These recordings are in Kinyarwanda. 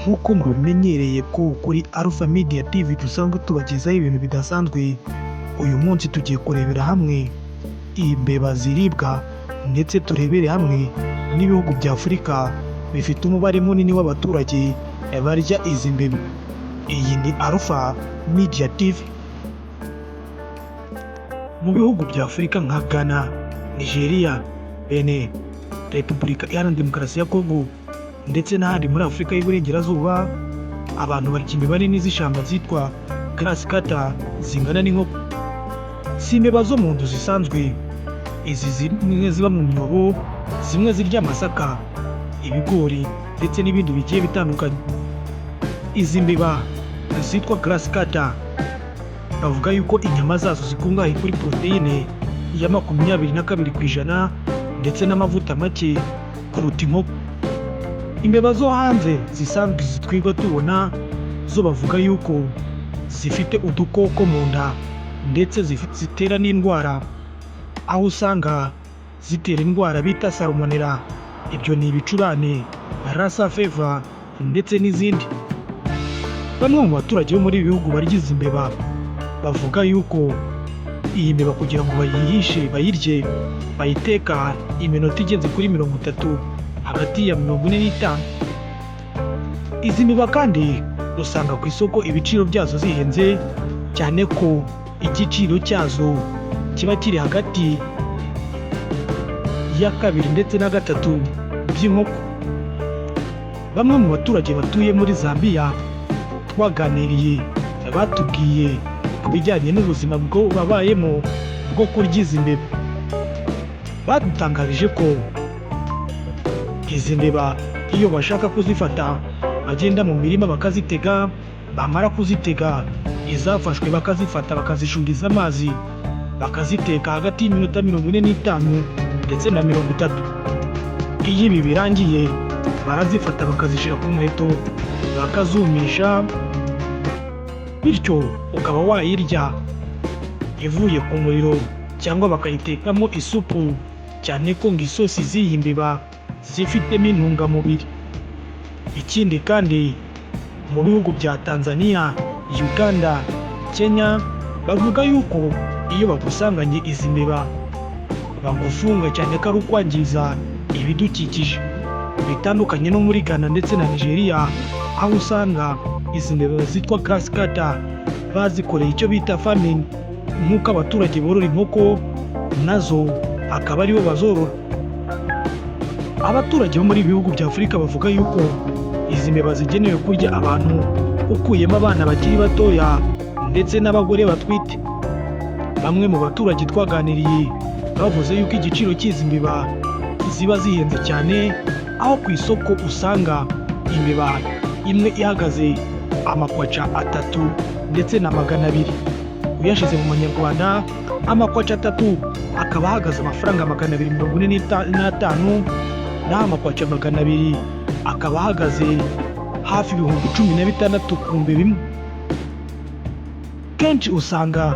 Nk'uko mubimenyereye ko kuri Alpha Media TV dusanzwe tubagezaho ibintu bidasanzwe, uyu munsi tugiye kurebera hamwe imbeba ziribwa, ndetse turebere hamwe n'ibihugu bya Afurika bifite umubare munini w'abaturage barya izi mbeba. Iyi ni Alpha Media TV. Mu bihugu bya Afurika nka Ghana, Nigeria, Benin, Repubulika Iharanira Demokarasi ya Congo ndetse n'ahandi muri Afurika y'Iburengerazuba, abantu barya imbeba nini z'ishyamba zitwa grass cutter zingana n'inkoko. Si imbeba zo mu nzu zisanzwe, izi zimwe ziba mu myobo, zimwe zirya amasaka, ibigori ndetse n'ibindi bigiye bitandukanye. Izi mbeba zitwa grass cutter bavuga yuko inyama zazo zikungahaye kuri poroteyine ya 22% ndetse n'amavuta make kuruta inkoko. Imbeba zo hanze zisanzwe zitwirwa tubona zo bavuga yuko zifite udukoko mu nda ndetse zitera n'indwara, aho usanga zitera indwara bita salmonella, ibyo ni ibicurane, Lassa fever ndetse n'izindi. Bamwe mu baturage bo muri ibi bihugu barya izi mbeba bavuga yuko iyi mbeba kugira ngo bayihishe bayirye, bayiteka iminota igeze kuri 30, hagati ya 45. Izi mbeba kandi usanga ku isoko ibiciro byazo zihenze cyane, ko igiciro cyazo kiba kiri hagati ya kabiri ndetse na gatatu by'inkoko. Bamwe mu baturage batuye muri Zambia twaganiriye batubwiye ku bijyanye n'ubuzima bwo babayemo bwo kurya izi mbeba. Badutangarije ko izi mbeba iyo bashaka kuzifata bagenda mu mirima bakazitega, bamara kuzitega izafashwe bakazifata bakazishungiza amazi, bakaziteka hagati y'iminota 45 ndetse na 30. Iyo ibi birangiye barazifata bakazishyira ku muheto bakazumisha, bityo ukaba wayirya ivuye ku muriro cyangwa bakayitekamo isupu, cyane ko ngo isosi z'iyi mbeba zifitemo intungamubiri. Ikindi kandi, mu bihugu bya Tanzania, Uganda, Kenya bavuga yuko iyo bagusanganye izi mbeba bagufunga, cyane ko ari ukwangiza ibidukikije. Bitandukanye no muri Ghana ndetse na Nigeria, aho usanga izi mbeba zitwa grass cutter bazikoreye icyo bita farming, nk'uko abaturage borora inkoko nazo akaba aribo bazorora. Abaturage bo muri ibi bihugu bya Afurika bavuga yuko izi mbeba zigenewe kurya abantu, ukuyemo abana bakiri batoya ndetse n'abagore batwite. Bamwe mu baturage twaganiriye bavuze yuko igiciro cy'izi mbeba ziba zihenze cyane, aho ku isoko usanga imbeba imwe ihagaze amakwaca 3200. Uyashyize mu manyarwanda, amakwaca 3 akaba ahagaze amafaranga 245, naho amakwaca 200 akaba ahagaze hafi 16,000 ku mbeba imwe. Kenshi usanga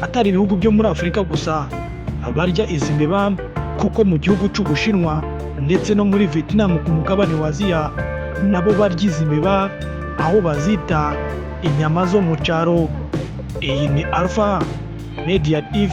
atari ibihugu byo muri Afurika gusa barya izi mbeba, kuko mu gihugu cy'Ubushinwa ndetse no muri Vietnam ku mugabane wa Aziya nabo barya izi mbeba, aho bazita inyama zo mu cyaro. Iyi ni Alpha Media TV.